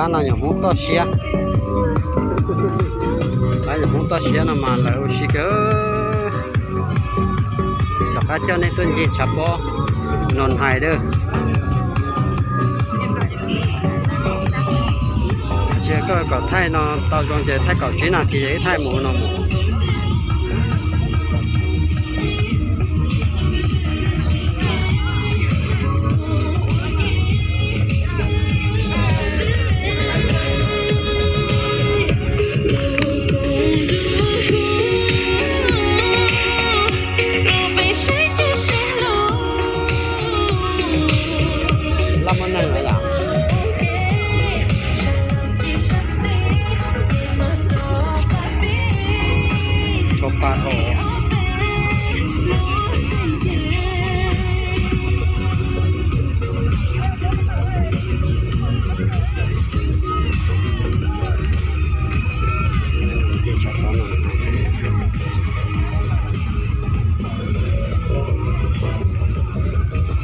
No yog Hmoob toj siab, yog Hmoob toj siab no mas lawv ua si kawg. Rov qab coj nej tuaj ncig tshav pob Noo Hais dab. Tsis koj kom thaij no tau zoo ces thaij kaum tsib nas this es wb thaij mus no mus. Laj muab neeg lawm yom. Tshuav pa dhau.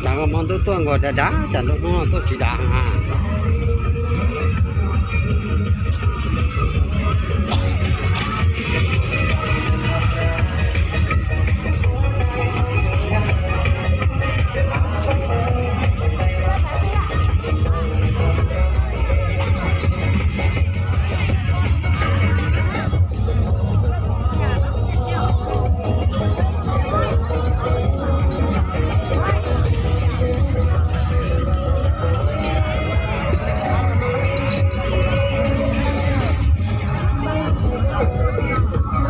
Tsam hmo ntuj tuaj nkaus dav dav, tsam nruab hnub no tuaj tsis dav.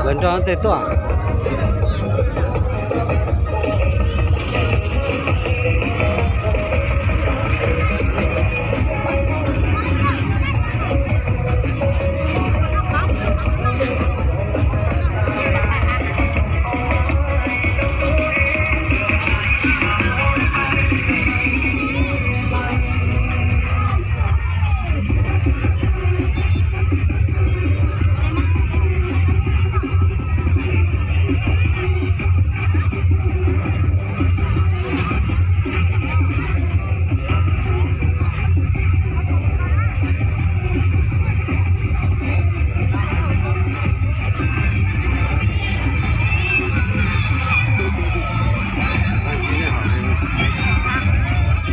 Lawv nrog tej tuaj.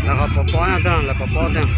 Lawv qhov pov pob na, lawv qhov pob tiag.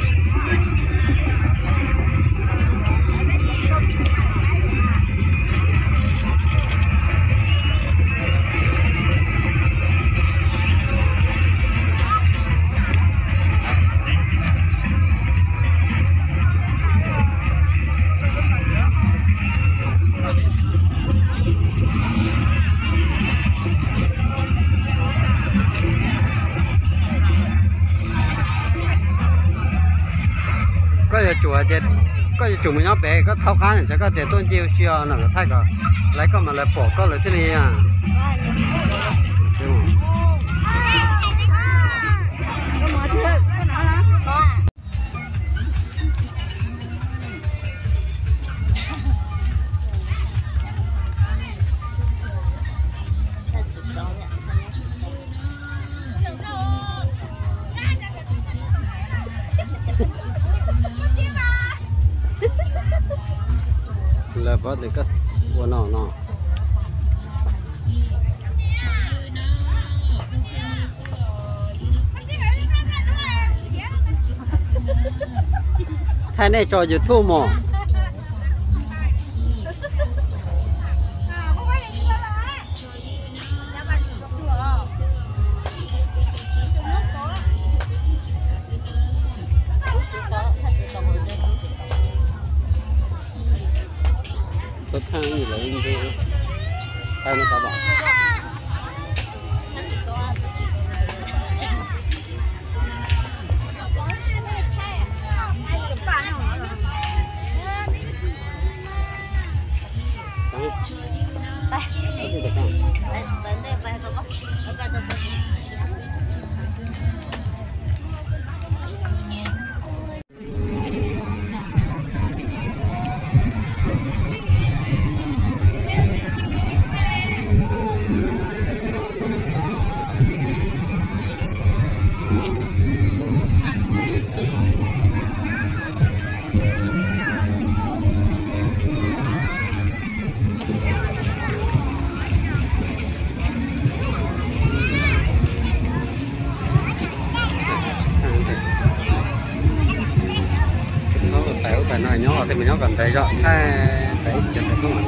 Koj yuav tsum hais tias, koj yuav tsum mus nyob pem, koj thaub qab ces koj tias tuaj ncig ua si no kom thaij kom lawv, koj mas lawv pom koj lawv thiaj li. Lawv pom tias koj ua no no. Thaij nej tso YouTube mos. Thaij lawv, thaij no tau pom. Mus nyob kom ntev zog thaij tau ib co tes plooj.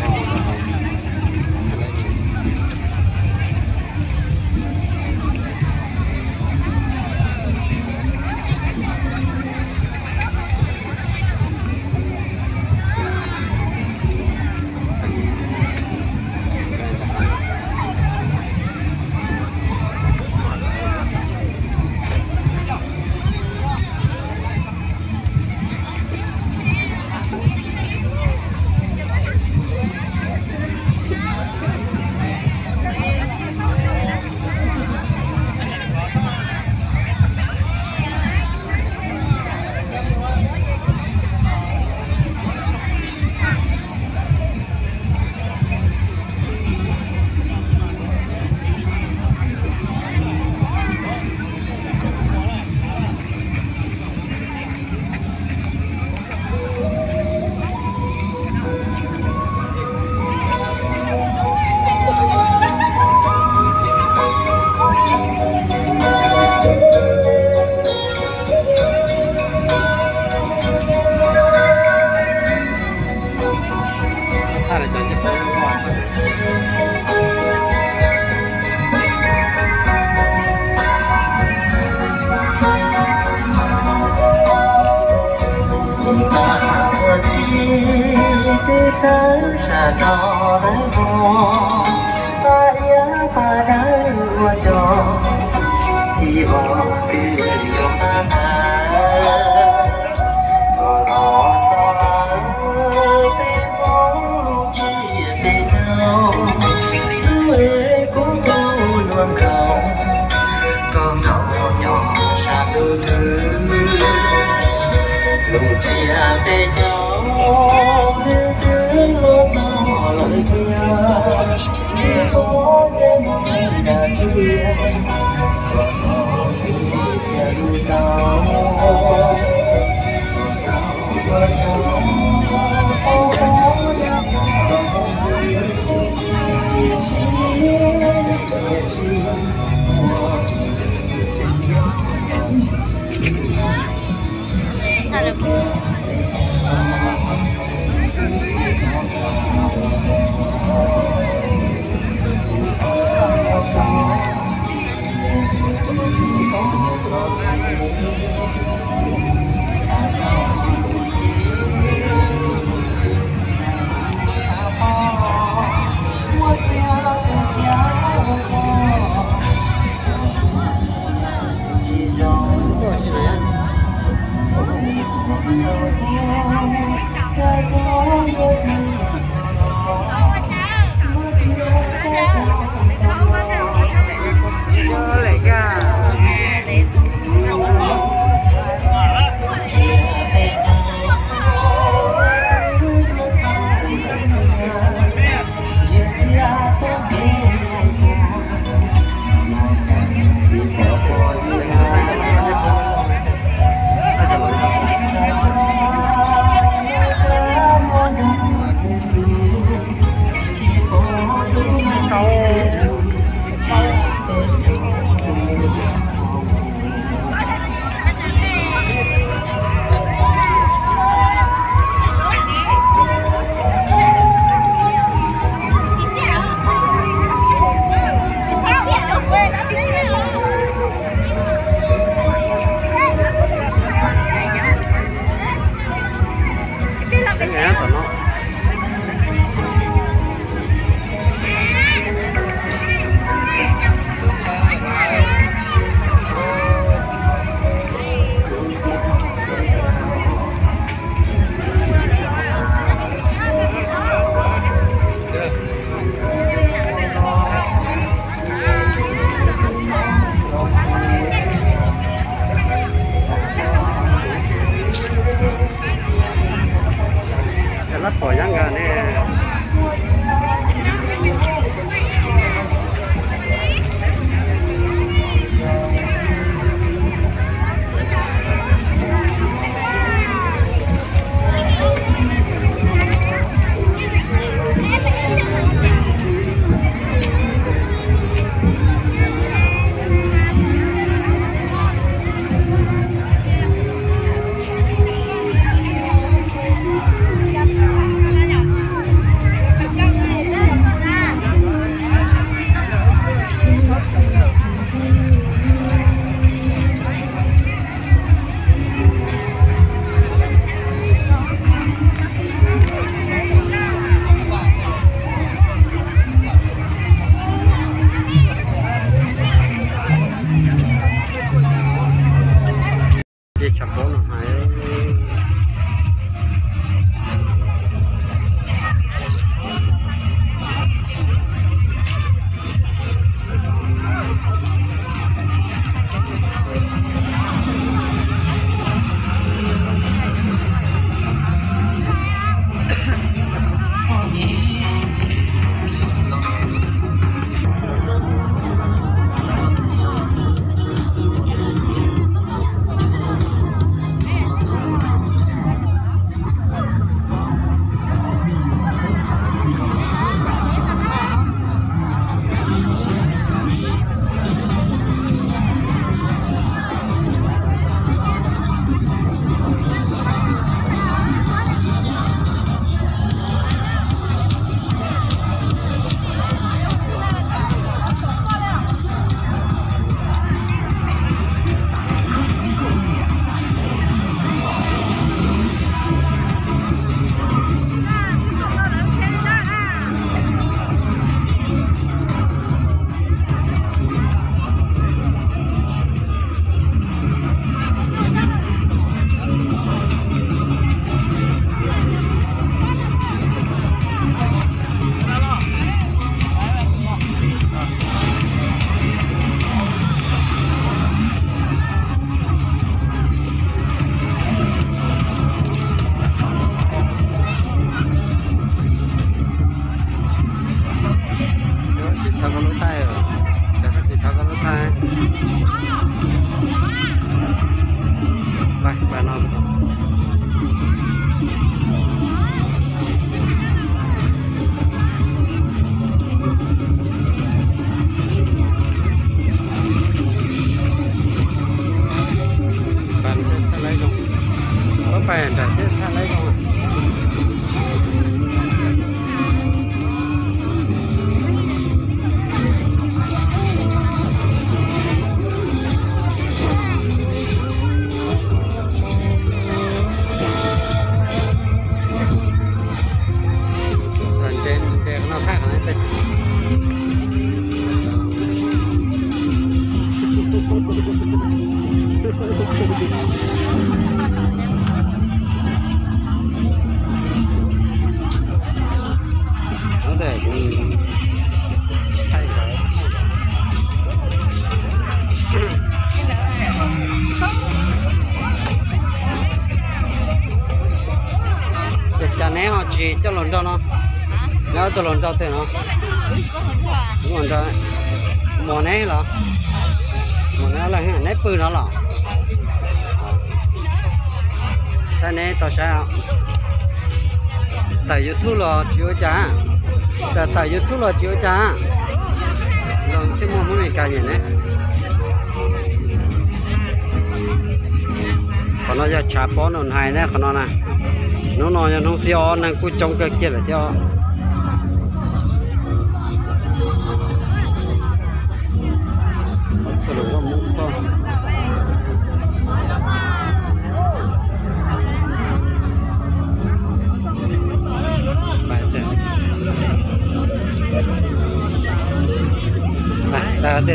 Ua txiv teb tawb sab tod lawv mus, pab iab pab dawb ua cov txiv vos twb yuav pab tawb. Koj los txog lawm peb Hmoob lub tsev peb caug, hlub es kuv tus hluas nkauj, koj nrog nyob sab tus twg. Lub tsev peb caug nws twb los txog lawm tiag, nws pom ces mus dag tiag, koj nrog kuv thiaj li tau. Lab pom yab nkag ne. Tshav pob no hais. Tsis thov koj lub thaij, tsis thov koj lub thaij. Pab no. Pab no thiaj txhaj lawv zoo, pab pais nram thiaj txhaj lawv zoo. Los nres nres qhov no thaij qhov no. Ces cas neb ho tsis coj los nrog no? Neb ob tug los nrog twg no? Mus neb los? Mus neb leej, neb pw no los? Saib neb tau saib. Tawm YouTube los tsis ua cas, tawm YouTube los tsis ua cas, zoo thiaj muaj Hmoob Amelikas nyiam ne. Qhov no yog tshav pob no hais ne, qhov no na. Hnub no yog hnub xiab ob, neeg kuj coob kawg kiag lawm thiab.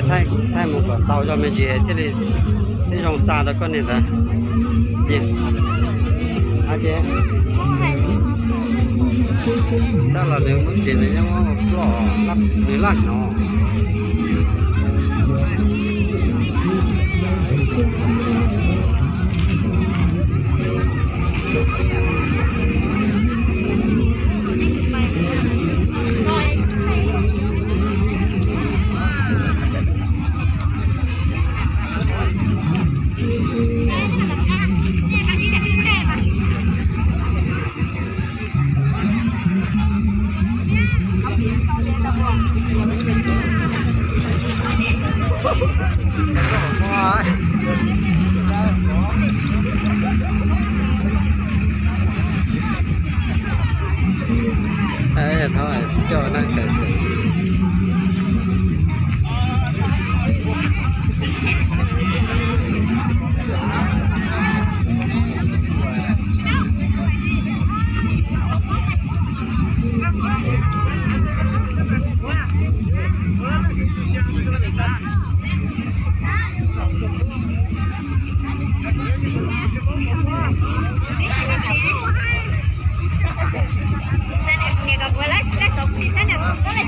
Thaij mus kom tau zog me ntsis thiaj li, thiaj zoo xa rau koj niam ntawd. Ces, ces tab los nws muab ces nws yeej muab ploj, nws laj no.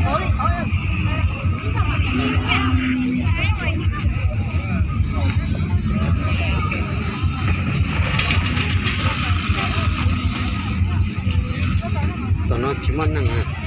Tom no tsis muaj neeg.